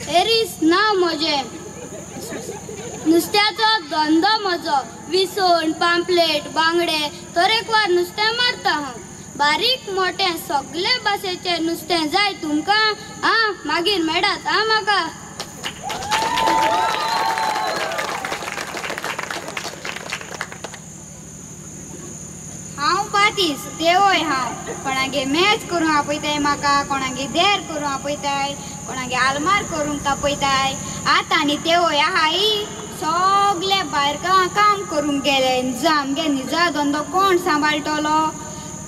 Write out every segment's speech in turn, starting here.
Aries नांव म्हजें. नुस्त्याचो धंदो म्हजो. विसवण, पांपलेट, बांगडे तरेकवार नुस्तें मारता हांव. बारीक मोटें सगळे भाशेचें नुस्तें जाय तुमकां? आं, मागीर मेळात आं म्हाका. हांव बातीस देवय हांव. कोणागे मॅच करूंक आपयताय म्हाका, कोणागे देर करूंक आपयताय, कोणागे आलमार करूंक तापयताय. आतां आनी तेवय आहाय सगळे भायर काम करूंक गेले. निजा आमगे निजा धंदो कोण सांबाळटलो?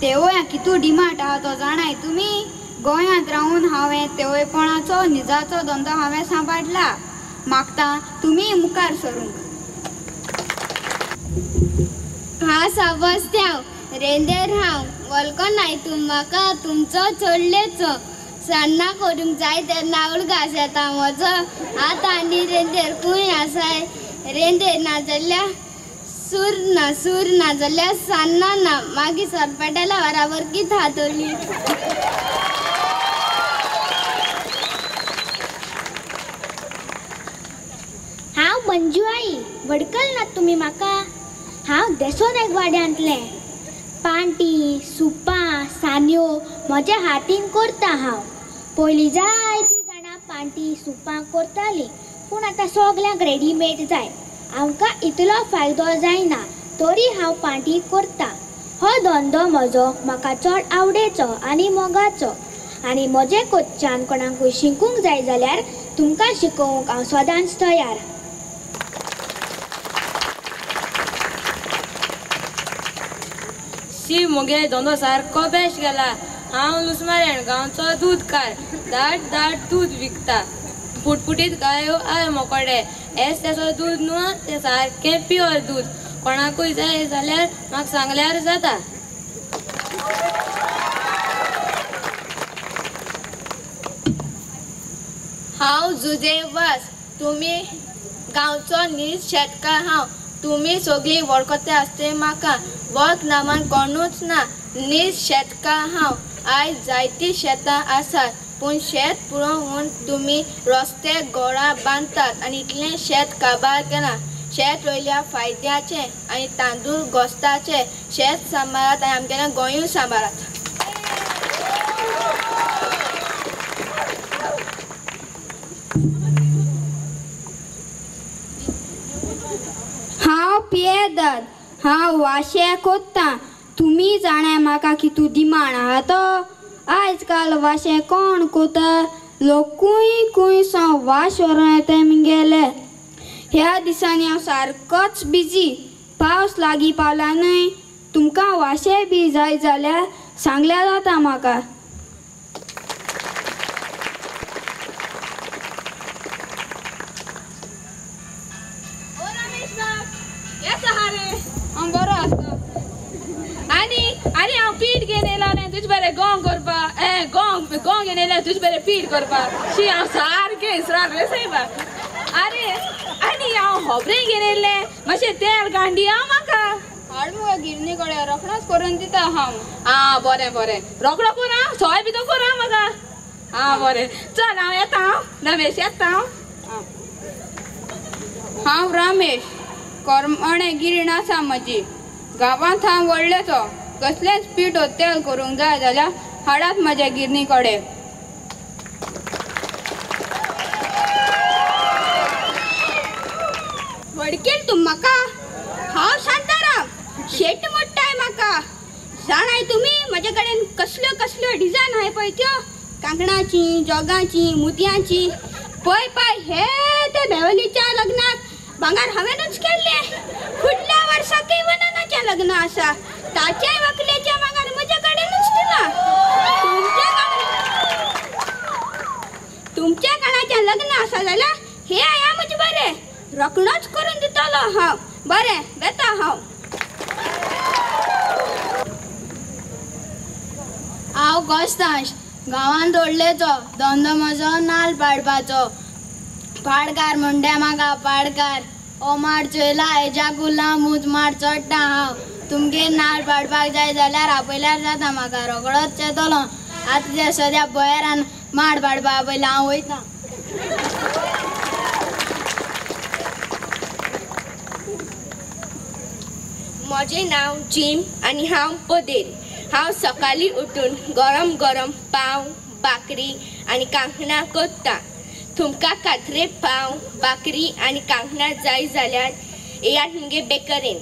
तेवया कितू डिमांड आहा तो जाणाय तुमी? गोंयांत रावून हांवें तेवयपणाचो निजाचो धंदो हांवें सांबाळला. मागता तुमी मुखार सरूंक. हांव साबस्त्यांव रेंदेर हांव. वळखनाय तूं म्हाका, तुमचो चोडलेचो. सान्नां करूंक जाय तेन्ना उडगास येता म्हजो. आतां आनी रेंदेर खंय आसाय? रेंदेर नाजाल्यार सूर ना, सूर ना जाल्यार सान्नां ना. मागीर सरपेटेल्या बराबर कितें जातली? हांव मंजू आई. वडकल ना तुमी म्हाका? हांव देसोन वाड्यांतलें. पांटी, सुपां, सान्यो म्हज्या हातीन करता हांव. पयलीं जायतीं जाणां पांटी, सुपां करतालीं, पूण आतां सगल्यांक रेडीमेड जाय. आमकां इतलो फायदो जायना तरी हांव पांटी करता. हो धंदो म्हजो म्हाका चड आवडेचो आनी मोगाचो. आनी म्हजे कडच्यान कोणाकूय शिकूंक जाय जाल्यार तुमकां शिकोवंक हांव सदांच तयार. शी, मुगे धंदो सारको बेस्ट गेला. हांव लुसमारेण गांवचो दूदकार. दाट दाट दूद विकता. पुटपुटीत गायो I मोकोडे. एस तेसो दूद न्हू, तें सारकें प्युअर दूद. कोणाकूय जाय जाल्यार म्हाका सांगल्यार जाता. हांव जुजे वास. तुमी गांवचो नीज शेतकार हांव. तुमी सगळीं वळखता आसतली म्हाका. वळख नामान कोणूच ना. नीज शेतकार हांव. आयज जायतीं शेतां आसात, पूण शेत पुरोवन तुमी रस्ते घरां बांदतात आनी इतलें शेत काबार केलां. शेत रोयल्या फायद्याचें आनी तांदूळ घोस्ताचें. शेत सांबाळात आनी आमगेलें गोंयूय सांबाळात. हांव पियेदाद. हांव वाशे कोत्तां. तुमी जाणाय म्हाका कितू डिमांड आहा तो? आयज काल वाशे कोण कोता? लोकूय खूंय सावन वाश व्हरोन येताय मुगेले. ह्या दिसांनी हांव सारकोच बिजी. पावस लागीं पावला न्हय. तुमकां वाशे बी जाय जाल्यार सांगल्यार जाता म्हाका. हांव बरो आसता. आनी आनी हांव पीठ घेवन येयलोलें तुजे बरें गोंग करपाक. गोंग गोंग घेवन येयलें तुजे बरें पीठ करपाक. शी, हांव सारकें इसराल रे सायबा. आरे आनी हांव होबरें घेवन येयलें, मातशें तेल गांडी हांव म्हाका. हाड मुगो गिरणी कडेन, रोखडोच करून दिता हांव. आं बरें बरें, रोखडो कर आं, सोय भितर कर आं म्हाका. आं बरें, चल हांव येता. हांव रमेश येता. हांव हांव रमेश. करमणे गिरण आसा म्हजी. गांवांत हांव व्हडलेचो. कसलेंच पीठ वो तेल करूंक जाय जाल्यार हाडात म्हज्या गिरणी कडेन. वडकील तूं म्हाका? हांव शांताराम. शेट मोडटाय म्हाका. जाणाय तुमी म्हजे कडेन कसल्यो कसल्यो डिजायन आहाय पळय त्यो? कांकणाची, जोगांची, मुतयांची. पळय पळय हे ते बेवलीच्या लग्नाक भांगर हांवेंनूच केल्लें. फुडल्या वर्साकय वननाचें लग्न आसा, ताचेय व्हंकलेचें भांगर म्हजे कडेनूच दिलां. तुमच्या कोणाचें लग्न आसा जाल्यार हे आया म्हजें बरें रोखडोच करून दितलो हांव. बरें, वेता हांव. हांव कोस्तांश. गांवांत व्हडलेचो. धंदो म्हजो नाल पाडपाचो. पाडकार म्हणटा म्हाका, पाडकार. हो माड चोयला, हेज्याकू लांब ऊंच माड चडटा हांव. तुमगेर नाल पाडपाक जाय जाल्यार आपयल्यार जाता म्हाका, रोखडोच येतलो. आतां ते सद्या बयरान माड पाडपा पयलीं हांव वयता. म्हजें नांव जीम आनी हांव पदेर. हांव सकाळीं उठून गरम गरम पाव भाकरी आनी कांकणां करता. तुमकां कात्रे पाव भाकरी आनी कांकणां जाय जाल्यार येयात मुगे बेकरीन.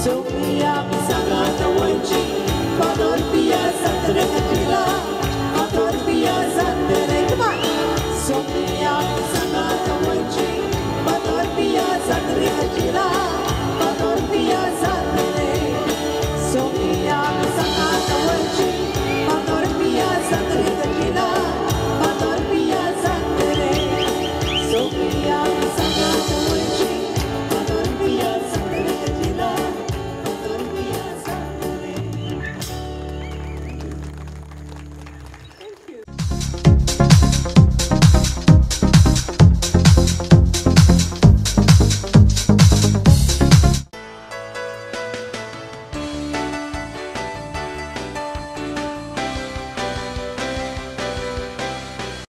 So we are